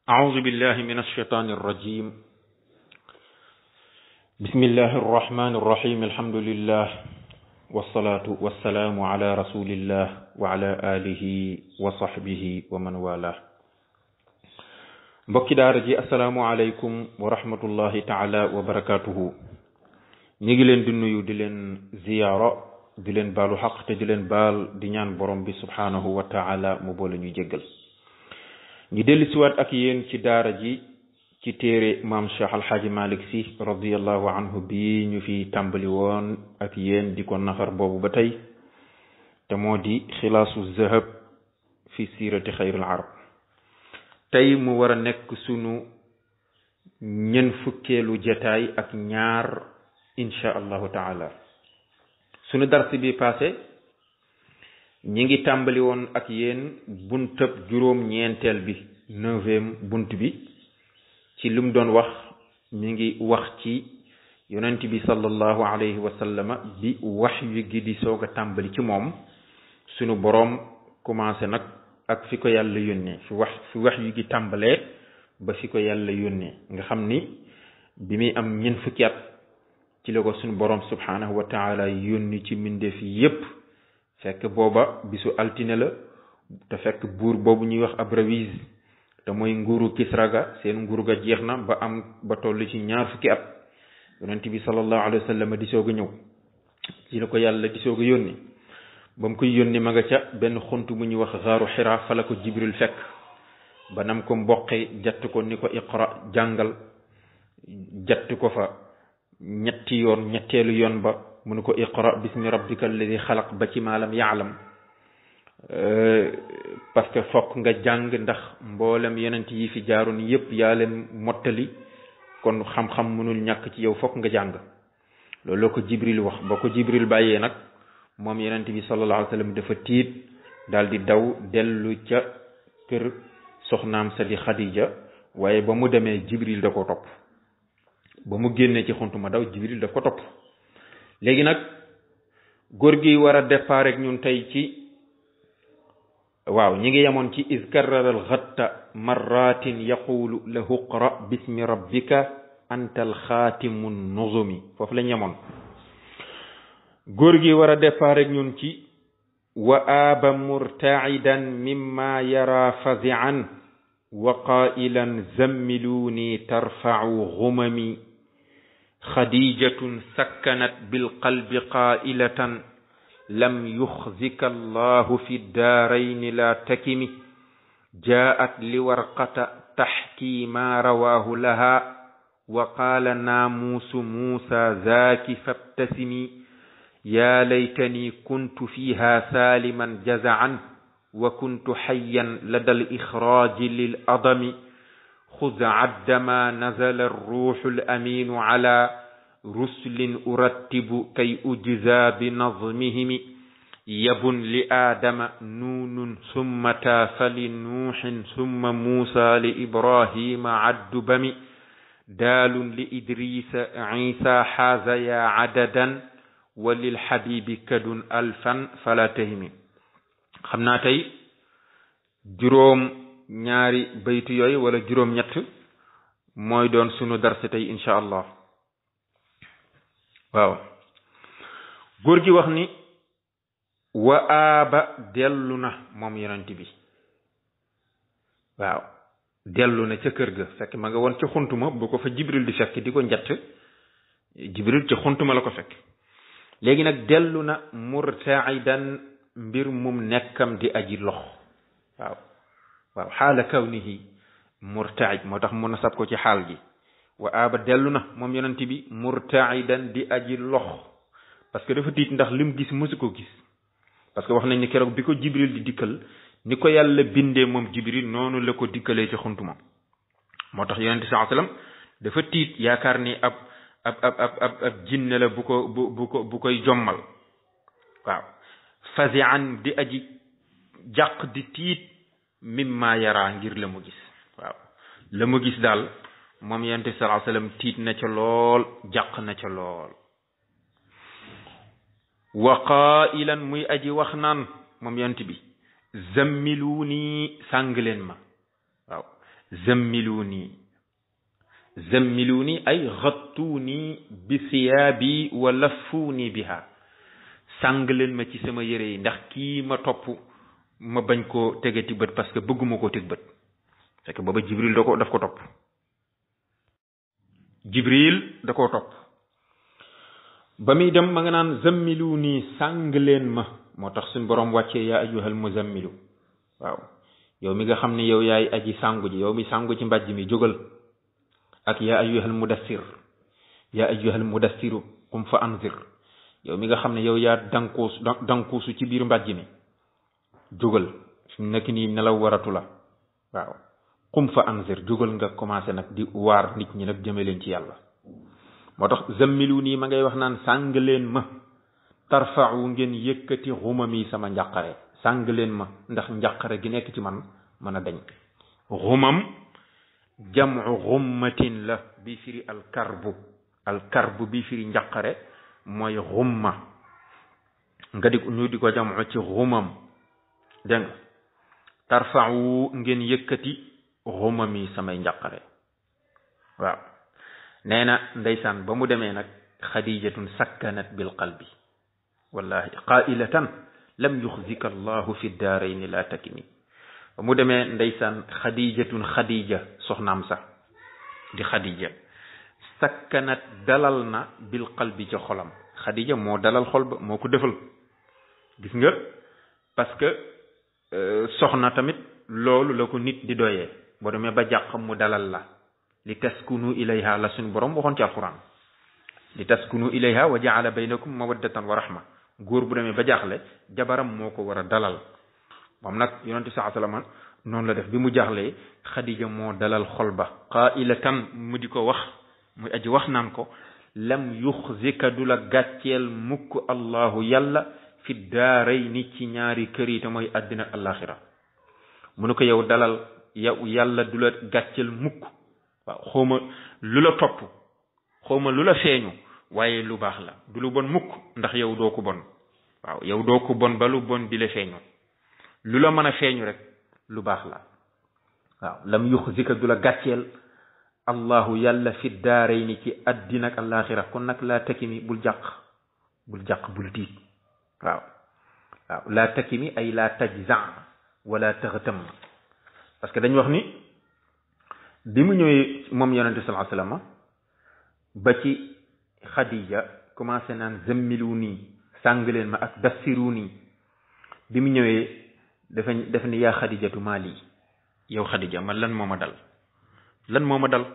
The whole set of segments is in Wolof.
أعوذ بالله من الشيطان الرجيم. بسم الله الرحمن الرحيم. الحمد لله والصلاة والسلام على رسول الله وعلى آله وصحبه ومن والاه. mbokki daara ji assalaamu aleykum wa rahmatullahi taala wa barakatuhu. ñi ngi leen di nuyu di leen ziyaara di leen baalu xaq te di leen baal di ñaan borom bi subhanahu wa taala mu boole ñu jéggal. ñu dellu siwaat ak yéen ci daara ji ci téere maam Cheikh Alxaaji Malick Sy radiallahu anhu bi ñu fi tàmbali woon ak yéen di ko nafar boobu ba tey te moo di xilaasu zahab fi siirati xayril arab. tey mu war a nekk sunu ñen fukkeelu jataay ak ñaar insha allahu taala. sunu darsi bi passé ñi ngi tàmbali woon ak yéen buntab juróom ñeenteel bi 9e bunt bi ci lim doon wax mi ngi wax ci yonent bi sallallahu alayhi wa sallama bi wax yu gi di soog a tàmbali ci moom sunu boroom commencé nag ak fi ko yàlla yónnee fi wax yu gi tàmbalee ba fi ko yàlla yónnee nga xam ni bi muy am ñeent fukki at ci la ko sunu boroom subhanahu wa taala yónni ci mbindeef yépp. fekk booba bisu altine la te fekk buur boobu ñuy wax Abrawiz te mooy nguuru Kisraga seen nguur ga jeex na ba toll ci ñaar fukki at yonent bi sallallahu alayhi wa sallam di soog a ñëw ci la ko yàlla di soog a yónni. ba mu koy yónni ma nga ca benn xunt bu ñuy wax xaaru Xiraa fa la ko Jibril fekk ba nam ko mboqi jatt ko ni ko iqra jàngal jatt ko fa ñetti yoon ñetteelu yoon ba mu ne ko iqra bismi rabbika alladi xalaq ba ci maalam yaalam parce que fokk nga jàng ndax mboolem yenent yi fi jaaroon yépp yaa leen mottali kon xam-xam mënul ñàkk ci yow fokk nga jàng. loolu ko Jibril wax ba ko Jibril bàyyee nag moom yenent bi sallallahu alayhi wa sallam dafa tiit daal di daw dellu ca kër soxnaam sa di Xadija waaye ba mu demee Jibril da ko topp ba mu génnee ci xuntuma daw Jibril daf ko topp. léegi nag góor gi war a départ rek ñun tey ci ñi ngi yemoon ci iz karrara al-ghatta marratin yaqulu lahu iqra bismi rabbika anta al-khatimu nuzumi foofu lañ yemoon. góor gi war a départ rek ñun ci wa aaba murtaidan mimma yara fazi'an wa qailan zammiluni tarfa'u ghumami xadijatun sakkanat bilqalbi qaa'ilatan lam yuxzika allahu fi daarayni la takimi jaa'at li warqata taxkii ma rawaahu laha wa qaala naamuusu muusa zaaki fabtasimi yaa laytani kuntu fiiha saaliman jaza'an wa kuntu xayyan lada al-ixraaji lil adami خذ عد ما نزل الروح الأمين على رسل أرتب كي أجزى بنظمهم يبن لآدم نون ثم تاف لنوح ثم موسى لإبراهيم عد بم دال لإدريس عيسى حاز يا عددا وللحبيب كد ألفا فلا تهم. خمنا تي جروم ñaari baytu yooyu wala juróom ñett mooy doon sunu darse tey insha allah. góor gi wax ni wa aaba dellu na moom yonent bi dellu na ca kër ga fekk ma nga woon ca xuntuma bu ko fa Jibril di fekk di ko njatt Jibril ca xuntuma la ko fekk. léegi nag dellu na murtaidan mbir mum nekkam di aji lox xaala kawnihi murtaid moo tax mu nasab ko ci xaal gi. wa aaba dellu na moom yonent bi murtaidan di aji lox parce que dafa tiit ndax lim gis mësu ko gis. parce que wax nañ ni keroog bi ko Jibril di dikkal ni ko yàlla bindee moom Jibril noonu la ko dikkalee ci xuntuma moo tax yonent sallallahu alayhi wasallam dafa tiit yaakaar ni ab jinne la bu koy jommal. fazi'an di aji jàq di tiit mimma yara ngir la mu gis. la mu gis daal moom yonent bi sallallahu alayhi wasallam tiit na ca lool jàq na ca lool. wa qailan muy aji wax naan moom yonent bi zammiluni sàng leen ma zammiluni zammiluni ay ghattuni bi siyaabi wa laffuni biha sàng leen ma ci sama yére yi ndax kii ma topp ma bañ koo tegeti bët parce que bëgguma koo teg bët fekk booba jibril daf ko topp jibril da koo topp ba muy dem ma nga naan zammiluni sàng leen ma moo tax suñ borom wàccee yaa ayyuhal muzammilu waaw yow mi nga xam ne yow yaay aji sàngu ji yow mi sàngu ci mbàjj mi jógal ak yaa ayyuhal mudassiru qum fa anzir yow mi nga xam ne yow yaa dankuusu ci biir mbàjj mi jógal fi mu nekk nii nelaw waratu la waaw qum fa anzir jógal nga commencé nag di waar nit ñi nag jëme leen ci yàlla moo tax zammilu nii ma ngay wax naan sàng leen ma tarfa'u ngeen yëkkati xumami sama njàqare sàng leen ma ndax njàqare gi nekk ci man mën a dañ xumam jamu xummatin la bi firi alkarbu bi firi njàqare mooy xumma nga ñu di ko jamu ci xumam dégg nga tarfa'u ngeen yëkkati xumami samay njàqare waaw nee na ndeysaan ba mu demee nag xadijatun sakkanat bil qalbi wallahi qailatan lam yuxzika allahu fi daarayni la takini ba mu demee ndeysaan xadija soxnaam sax di xadija sakkanat dalal na bil qalbi ca xolam xadija moo dalal xol ba moo ko defal gis nga parce que soxna tamit loolu la ko nit di doyee boo demee ba jàq mu dalal la li taskunu ilayha la suñu borom waxoon ci alquran li taskunu ilayha wa jaala baynakum mawaddatan wa rahma góor bu demee ba jaaxle jabaram moo ko war a dalal moom nag yonente saa sallam noonu la def bi mu jaaxlee xadija moo dalal xol ba qailatan mu di ko wax muy aji wax naan ko lam yuxzika du la gàcceel mukk allahu yàlla fi daarayni ci ñaari kër yi te mooy àddina ak alaxira mu ne ko yow dalal yow yàlla du la gàcceel mukk waaw xawma lu la topp xawma lu la feeñu waaye lu baax la du lu bon mukk ndax yow doo ko bon waaw yow doo ko bon ba lu bon di la feeñu lu la mën a feeñu rek lu baax la waaw lam yuxzika du la gàcceel allahu yàlla fi daarayni ci àddina ak alaxira kon nag laa takimi bul jàq bul tiit waaw laa takimi ay laa tajza wala taxtam parce que dañ wax ni bi mu ñëwee moom yonente sallallahu alayhi wasallam ba ci xadija commencé naan zammilu nii sàng leen ma ak dassiru nii bi mu ñëwee dafa ni yaa xadijatu maa lii yow xadija man lan moo ma dal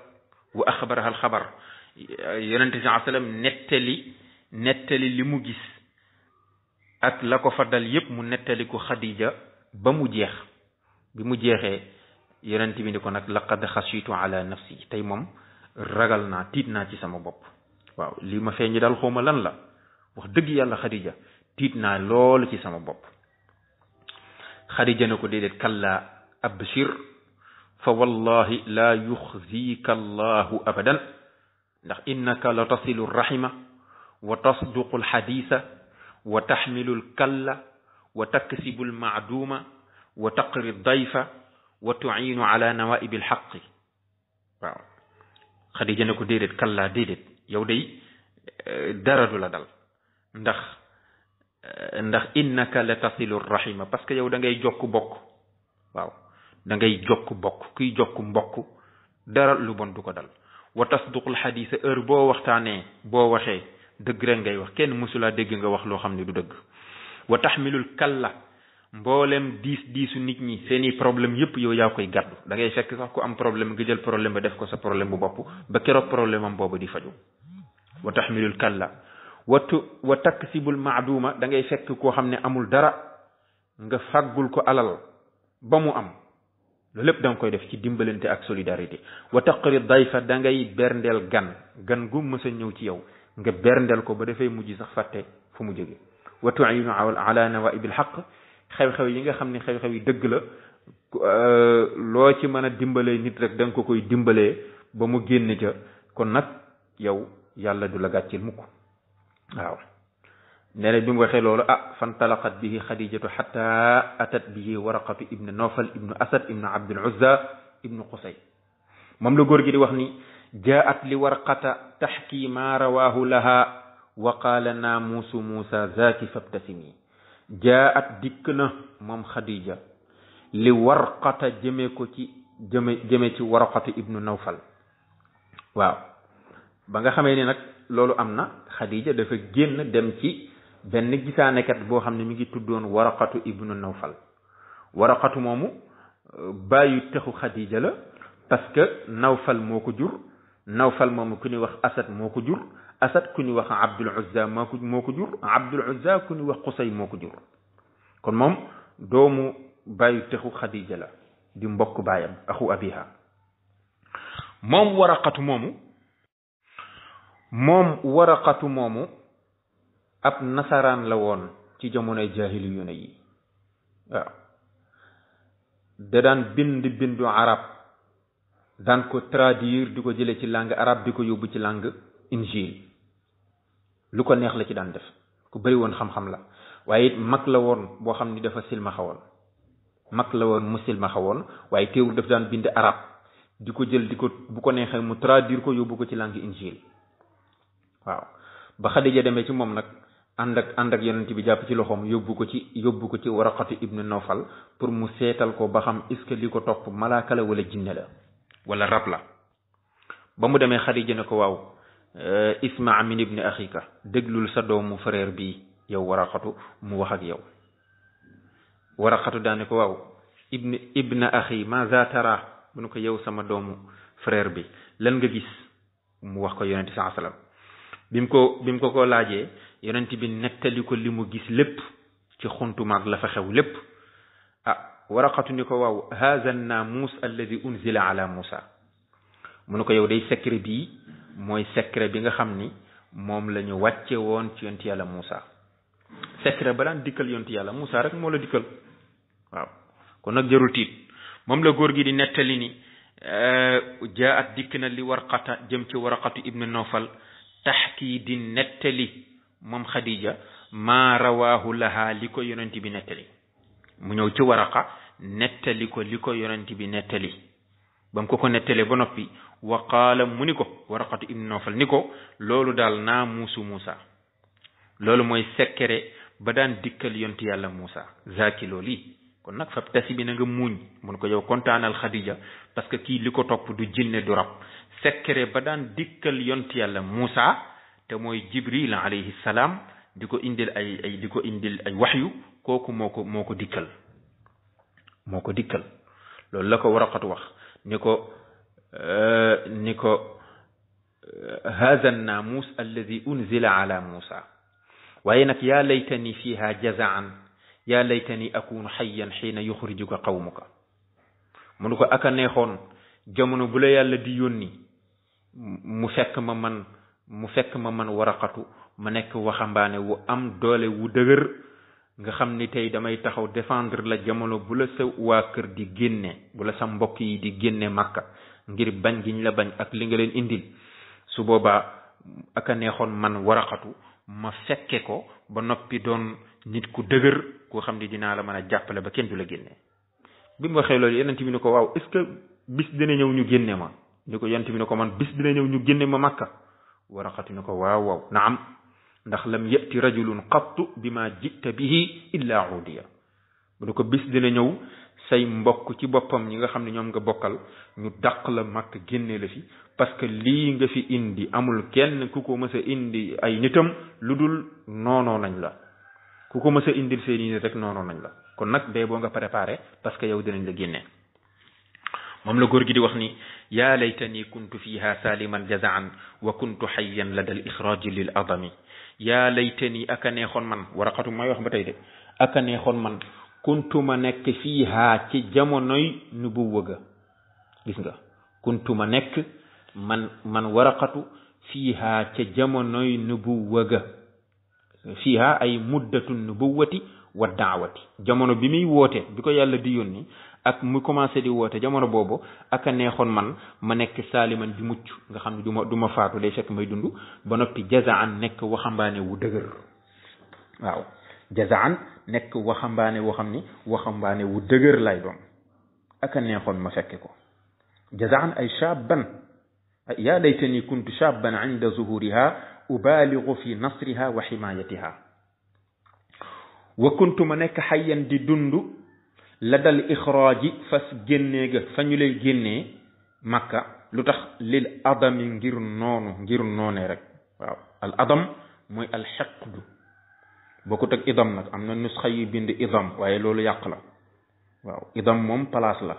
wa axbaraha alxabar yonente sallallahu alayhi wasallam nettali li mu gis ak la ko fa dal yépp mu nettali ko xadija ba mu jeex bi mu jeexee yonent bi ni ko nag laqad xashitu ala nafsi tey moom ragal naa tiit naa ci sama bopp waaw li ma feeñi daal xawma lan la wax dëgg yàlla xadija tiit naa loolu ci sama bopp xadija na ko déedéet kalla abshir fa wallahi la yuxzika allahu abadan ndax innaka la tasilu rahima wa tasduqu alxadisa wa taxmilu alkalla wa taksibu almaaduma wa taqri dayfa wa tuinu ala nawaibi alxaqi waaw xadija ne ko déedéet kallaa déedéet yow day dara du la dal ndax innaka la tasilu rahima parce que yow da ngay jokk bokk waaw da ngay jokk bokk kuy jokk mbokk dara lu bon du ko dal wa tasduqul xadisa heure boo waxtaanee boo waxee dëgg rek ngay wax kenn mësulaa dégg nga wax loo xam ne du dëgg wa taxmilul kalla mboolem diisu nit ñi seeni problème yëpp yow yaa koy gàddu da ngay fekk sax ku am problème nga jël problème ba def ko sa problème bu bopp ba keroog problème am boobu di faju wa taxmilul kalla wa taksibul maaduma da ngay fekk koo xam ne amul dara nga faggul ko alal ba mu am loolu lépp da nga koy def ci dimbalante ak solidarité wa taqri dayfa da ngay berndeel gan gu mës a ñëw ci yow nga berndeel ko ba dafay mujj sax fàtte fu mu jóge wa tu'inu ala nawaibil haqq xew-xew yi nga xam ne xew-xew yi dëgg la loo ci mën a dimbalee nit rek da nga ko koy dimbalee ba mu génn ca kon nag yow yàlla du la gàcceel mukk waaw nee na bi mu waxee loolu fantalaqat bihi xadijatu xata atat bihi waraqatu ibnu nawfal ibnu asad ibnu abdul uzza ibnu Qusay moom la góor gi di wax ni jaat li warqata taxki ma rawaahu laha wa qaala naamuusu Muusa zaaki fabtasimi jaat dikk na moom Xadija li warqata jëme ci warqatu ibnu Nawfal waaw ba nga xamee ni nag loolu am na Xadija dafa génn dem ci benn gisaanekat boo xam ne mi ngi tuddoon waraqatu ibnu Nawfal waraqatu moomu bàyyi texu Xadija la parce que Nawfal moo ko jur Nawfal moomu ku ñuy wax Asad moo ko jur Asad ku ñuy wax Abdul Uzza moo ko jur Abdul Uzza ku ñuy wax Qusay moo ko jur kon moom doomu bàyyi texu Xadija la di mbokk baayam axu abiha moom waraqatu moomu ab nasaraan la woon ci jamonoy jaahiliyuuna yi waaw da daan bindu arab daan ko traduire di ko jële ci langue arabe di ko yóbbu ci langue injil lu ko neex la ci daan def ku bëri woon xam-xam la waaye it mag la woon boo xam ni dafa silmaxa woon mag la woon mu silmaxa woon waaye teewul daf daan bind arab di ko jël di ko bu ko neexee mu traduire ko yóbbu ko ci langue injil waaw ba Xadija demee ci moom nag ànd ak yonent bi jàpp ci loxoom yóbbu ko ci waraqatu ibnu Nawfal pour mu seetal ko ba xam est-ce que li ko topp malaaka la wala jinne la wala rab la ba mu demee Xadija ne ko waaw isma min ibni axika déglul sa doomu frère bi yow waraqatu mu wax ak yow waraqatu daane ko waaw ibna axi ma za tara mu ne ko yow sama doomu frère bi lan nga gis mu wax ko yonent saa sallam bi mu ko laajee yonent bi nettali ko li mu gis lépp ci xuntumaag la fa xew lépp waraqatu ni ko waaw haza naamuus alladi unzila ala Musa mu ne ko yow day secret bii mooy secret bi nga xam ni moom la ñu wàcce woon ci yonti yàlla Musa secret ba daan dikkal yonti yàlla Musa rek moo la dikkal waaw kon nag jarul tiit moom la góor gi di nettali ni jaat dikk na li warqata jëm ci waraqatu ibnu Nawfal taxkii di nettali moom Xadija maa rawaahu laha li ko yonent bi nettali mu ñëw ci waraqa nettali ko li ko yonent bi nettali ba mu ko nettalee ba noppi wa qaala mu ni ko waraqatu ibnu Nawfal ni ko loolu daal naamuusu Muusa loolu mooy secret ba daan dikkal yonti yàlla Muusa zaaki loolu yi kon nag fab tasi bi na nga muuñ mun ko yow kontaanal Xadija parce que kii li ko topp du jinne du rab secret ba daan dikkal yonti yàlla Muusa te mooy Jibril alayhi salaam di ko indil ay waxyu kooku moo ko dikkal loolu la ko waraqatu wax ni ko haza naamus alladi unzila ala Musa waaye nag yaa laytani fiha jazaan yaa laytani akunu xayyan xiina yuxrijuka qawmuka mu ne ko aka neexoon jamono bu la yàlla di yónni mu fekk ma man waraqatu ma nekk waxambaane wu am doole wu dëgër nga xam ni tey damay taxaw défendre la jamono bu la sa waa kër di génne bu la sa mbokk yi di génne Makka ngir bañ giñ la bañ ak li nga leen indil su boobaa aka neexoon man waraqatu ma fekke ko ba noppi doon nit ku dëgër koo xam ni dinaa la mën a jàppale ba kenn du la génne bi mu waxee loolu yonent bi ne ko waaw est-ce que bis dina ñëw ñu génne ma ni ko yonent bi ne ko man bis dina ñëw ñu génne ma Makka waraqatu ne ko waaw naam ndax lam yati rajulun qattu bima jita bihi illa udiya bu ne ko bis dina ñëw say mbokk ci boppam ñi nga xam ne ñoom nga bokkal ñu dàq la Makka génne la fi parce que lii nga fi indi amul kenn ku ko mës a indi ay nitam lu dul noonoo nañ la ku ko mës a indil seeni nit rek noonoo nañ la kon nag bee boo nga préparé parce que yow dinañ la génne moom la góor gi di wax ni yaa laytani kuntu fiha saliman jazaan wa kuntu xayyan lada al ixraji lil adami yaa laytani aka neexoon man waraqatu may wax ba tey de aka neexoon man kuntu ma nekk fiha ci jamonoy nubuwwa ga gis nga kuntu ma nekk man waraqatu fiha ca jamonoy nubuwwa ga fiha ay muddatu nubuwwati wa daawati jamono bi muy woote bi ko yàlla di yónni ak mu commencé di woote jamono boobu aka neexoon man ma nekk saaliman di mucc nga xam ne du ma faatu day fekk may dund ba noppi jazaan nekk waxambaane wu dëgër waaw jazaan nekk waxambaane woo xam ni waxambaane wu dëgër lay doon aka neexoon ma fekke ko jazaan ay shaban ya laytani kuntu shaban inda zuhuriha ubaligu fi nasriha wa himayatiha wa kuntu ma nekk xayyan di dund la dal ixraaji fas génnee ga fa ñu lay génnee makka lu tax lil adami ngir noonee rek waaw al adam mooy al xeqdu bokkut ak idam nag am na nusxa yu bind idam waaye loolu yàq la waaw idam moom place la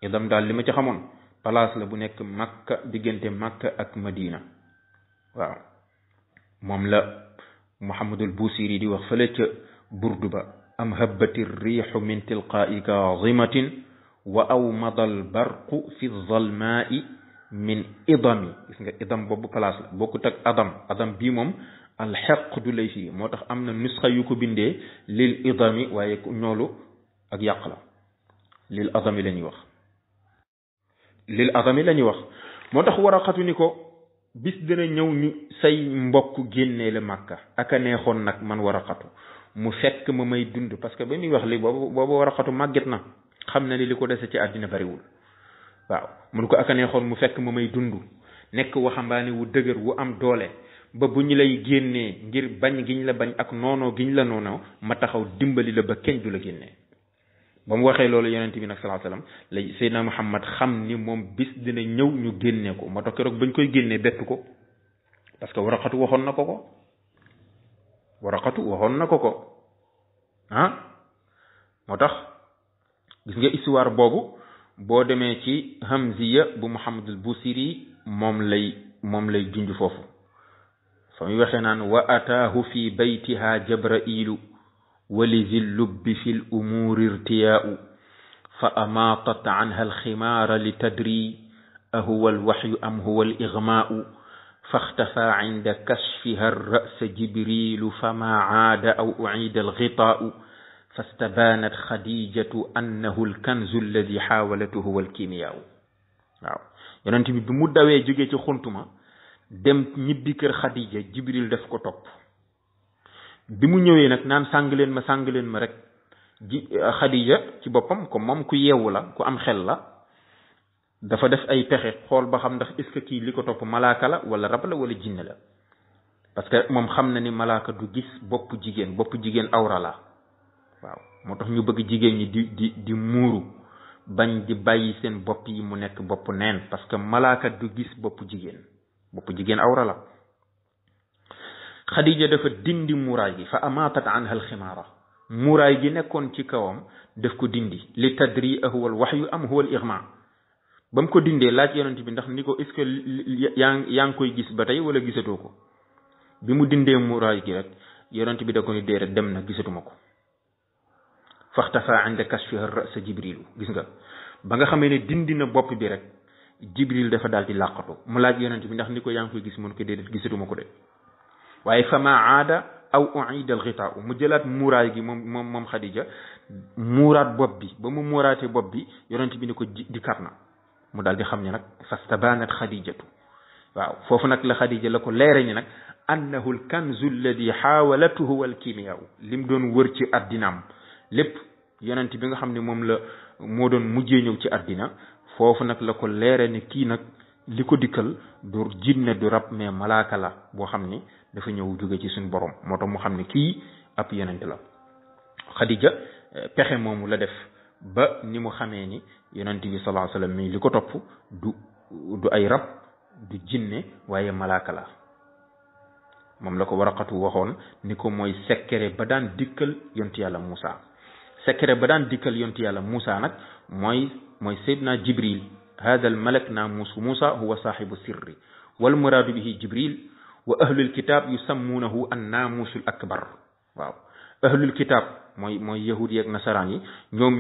idam daal li ma ci xamoon place la bu nekk makka diggante makka ak madina waaw moom la muhammadul busiri di wax fële ca burdu ba am habbati riixu min tilqaa'i kaazimatin wa awmada al barqu fi zalmaai min idami gis nga idam boobu place la bokkut ak adam bii moom alxeqdu lay fii moo tax am na nusxa yu ko bindee lil idami waaye ñoolu ak yàq la lil adami la ñuy wax moo tax Waraqatu ni ko bis dina ñëw ñu say mbokk génnee la Makka aka neexoon nag man Waraqatu mu fekk ma may dund parce que ba muy wax li boobu Waraqatu màgget na xam na ni li ko dese ci àddina bariwul waaw mun ko aka neexoon mu fekk ma may dund nekk waxambaane wu dëgër wu am doole ba bu ñu lay génnee ngir bañ giñ la bañ ak noonoo giñ la noonoo ma taxaw dimbali la ba kenn du la génnee ba mu waxee loolu yonent bi nag sallallahu alayhi wasallam la Seydina Muhammad xam ni moom bis dina ñëw ñu génnee ko moo tax keroog bañ koy génnee bettu ko parce que Waraqatu waxoon na ko ko moo tax gis nga histoire boobu boo demee ci Hamziya bu Muhammadul Busiri moom lay junj foofu fa muy waxee naan wa ataahu fi baytiha jabrailu walizi lubbi fi l umuuri irtiyaau fa amaatat anha alximaara li tadri ahuwa alwaxyu am huwa aligmaau faxtafa inda kashfiha arrasa jibrilu fama aada aw uciida algitaau fastabaanat xadijatu annahu alkanzu alladi xaawalatu huwa alkimiyaau waaw yonent bi mu dawee jógee ci xuntuma dem ñibbi kër Xadija Jibril daf ko topp bi mu ñëwee nag naan sàng leen ma rek Xadija ci boppam comme moom ku yeewu la ku am xel la dafa def ay pexe xool ba xam ndax est-ce que kii li ko topp malaaka la wala rab la wala jinne la parce que moom xam na ni malaaka du gis bopp jigéen awra la waaw moo tax ñu bëgg jigéen ñi di muuru bañ di bàyyi seen bopp yi mu nekk bopp neen parce que malaaka du gis bopp jigéen awra la Xadija dafa dindi muuraay gi fa amaatat anha alximaara muuraay gi nekkoon ci kawam daf ko dindi li tadri ahuwa alwaxyu am huwa aligma ba mu ko dindee laaj yonent bi ndax ni ko est-ce que yaa ngi koy gis ba tey wala gisatoo ko bi mu dindee muuraay gi rek yonent bi da ko ni déere dem na gisatuma ko faxtafa inda kashfiha rasa jibrilu gis nga ba nga xamee ne dindi na bopp bi rek jibril dafa daal di làqatu mu laaj yonent bi ndax ni ko yaa ngi koy gis mun ko déedéet gisatuma ko de waaye fama aada aw uida al ghita'u mu jëlaat muuraay gi moom Xadija muuraat bopp bi ba mu muuraatee bopp bi yonent bi ni ko dikkaat na mu daal di xam ne nag fastabanat Xadijatu waaw foofu nag la Xadija la ko leere ni nag annahu al kanzu alladi xaawalatuhu wal kimiyaau lim doon wër ci addinaam lépp yonent bi nga xam ne moom la moo doon mujjee ñëw ci addina foofu nag la ko leere ni kii nag li ko dikkal du jinne du rab mais malaaka la boo xam ni dafa ñëw jóge ci suñu borom moo tax mu xam ne kii ab yonent la Xadija pexe moomu la def ba ni mu xamee ni yonent bi sallallahu alayhi wasallam mi li ko topp du ay rab du jinne waaye malaaka la moom la ko Waraqatu waxoon ni ko mooy secret ba daan dikkal yonti yàlla Moussa secret ba daan dikkal yonti yàlla Moussa nag mooy Seydina Jibril hada al malak naamuusu Moussa huwa saaxibu sirri wal muraadu bihi Jibril wa ahlul kitab yusammuunahu an naamuusul akbar waaw ahlul kitab mooy yahud yi ak nasaraan yi ñoom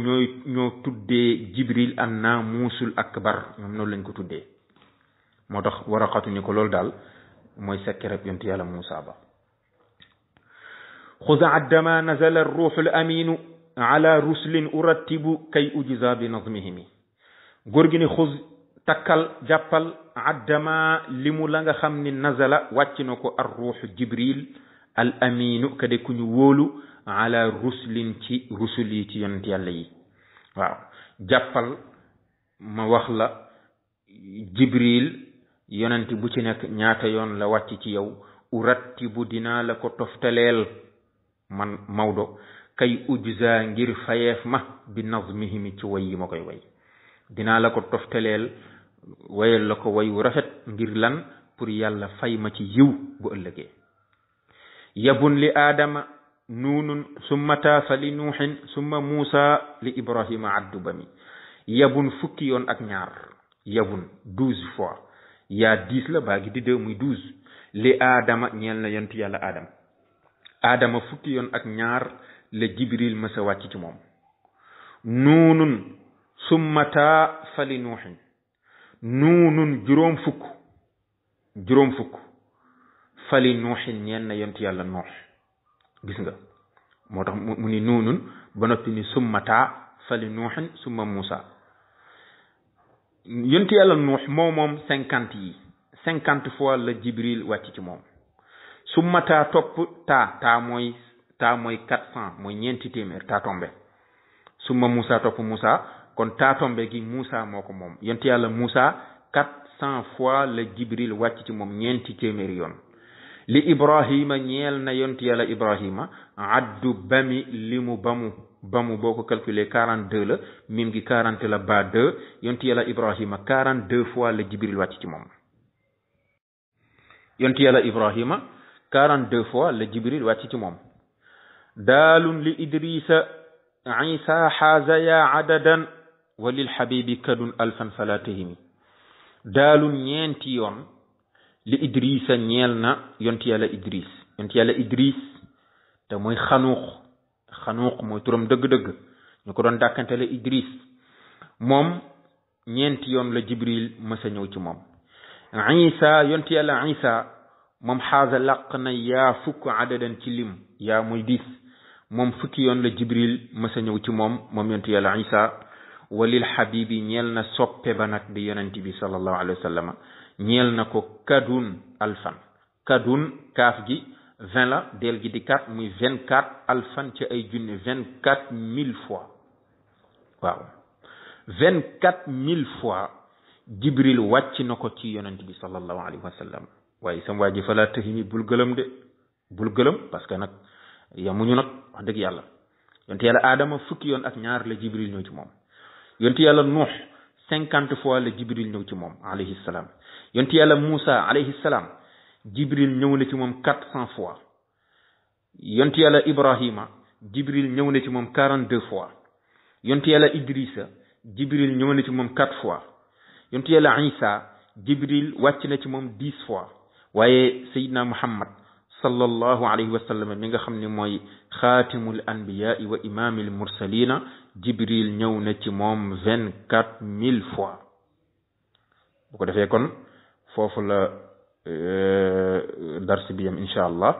ñoo tuddee Jibril an naamuusul akbar ñoom noonu lañ ko tuddee moo tax Waraqatu ni ko loolu daal mooy secret yonti yàlla Moussa ba xuza addama nazala ruuxul aminu ala ruslin urattibu kay ujza bi nazmihimi góor gi ni xuz takkal jàppal addama li mu la nga xam ni nazala wàcc na ko ar ruuxu Jibril al aminu kade ku ñu wóolu ala ruslin ci rusul yi ci yonent yàlla yi waaw jàppal ma wax la jibril yonent bu ci nekk ñaata yoon la wàcc ci yow urattibu dinaa la ko toftaleel man Maodo kay ujza ngir fayeef ma bi nazmihimi ci way yi ma koy way dinaa la ko toftaleel wayal la ko wayu rafet ngir lan pour yàlla fay ma ci yiw bu ëllëgee yabun li aadama nuunun summa taafa li nuuxin summa muusa li ibrahima addu bami yabun fukki yoon ak ñaar yabun 12 fois yaa 10 la baa gi di 2 muy 12 li aadama ñeel na yontu yàlla aadama fukki yoon ak ñaar la jibril mësa wàcc ci moom nuunun summa taafa li nuuxin nuunun juróom fukk fali nuuxin ñeel na yontu yàlla noox gis nga moo tax mu ni nuunun ba noppi ni summa taa fali nuuxin summa muusa yontu yàlla nuux moom 50 fois la jibril wàcc ci moom summa taa topp taa mooy 400 mooy ñeenti téeméer taa tombe summa muusa topp muusa kon taa tombe gi muusa moo ko moom yontu yàlla muusa 400 fois la jibril wàcc ci moom ñeenti téeméeri yoon li ibrahima ñeel na yontu yàlla ibrahima addu bami limu bamu boo ko calculer 42 la mim gi 40 la ba 2 yontu yàlla ibrahima 42 fois la jibril wàcc ci moom yontu yàlla ibrahima 42 fois la jibril wàcc ci moom daalun li idrisa isa xaaza ya adadan wa lil habibi kadun alfan fala tahimi daalun ñeenti yoon li idrisa ñeel na yontu yàlla idris te mooy xanuuq mooy turam dëgg-dëgg ñu ko doon dàkkantele idris moom ñeenti yoon la jibril mësa ñëw ci moom isa yontu yàlla isa moom xaaza laq na yaa fukk adadan ci lim yaa muy 10 moom fukki yoon la jibril mësa ñëw ci moom yontu yàlla isa walil habibi ñeel na soppe ba nag di yonent bi sallallahu alayhi wa sallam ñeel na ko kadun alfan kadun kaaf gi 20 la del gi di 4 muy 24 alfan ci ay junne 24 000 fois waaw 24 000 fois jibril wàcc na ko ci yonent bi sallallahu alayhi wa sallam waaye sam waa ji fa laa tahimi bul gëlëm parce que nag yamuñu nag wax dëgg yàlla yonent yàlla aadama fukki yoon ak ñaar la jibril ñëw ci moom yontu yàlla nuux 50 fois la jibril ñëw ci moom alayhi salaam yontu yàlla Moussa alayhi salaam jibril ñëw na ci moom 400 fois yontu yàlla Ibrahima jibril ñëw na ci moom 42 fois yontu yàlla Idrissa jibril ñëw na ci moom 4 fois yontu yàlla Isa jibril wàcc na ci moom 10 fois waaye Seydina Muhammad sallallahu alayhi wa sallam mi nga xam ne mooy xaatimul anbiyaa wa imaamil mursalina jibril ñëw na ci moom 24 000 fois bu ko defee kon foofu la darsi bi yam incha allah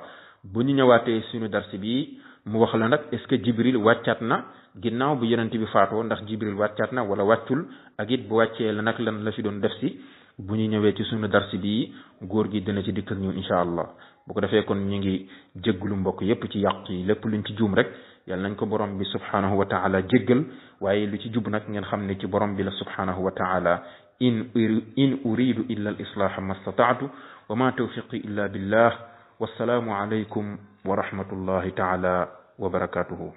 bu ñu ñëwaatee suñu darsi bi mu wax la nag est ce que jibril wàccaat na ginnaaw bu yonent bi faatoo ndax jibril wàccaat na wala wàccul ak it bu wàccee la nag lan la fi doon def si bu ñu ñëwee ci suñu darsi bi góor gi dina ci dikk ak ñu incha allah bu ko defee kon ñu ngi jégglu mbokk yépp ci yàq yi lépp luñ ci juum rek yàlla nañ ko borom bi subhanahu wa taala jéggal waaye lu ci jub nag ngeen xam ne ci borom bi la subhanahu wa taala in uridu illa al islaha ma stata'tu wa ma tawfiqi illa billah wassalaamu alaykum wa rahmatullahi taala wa barakatuhu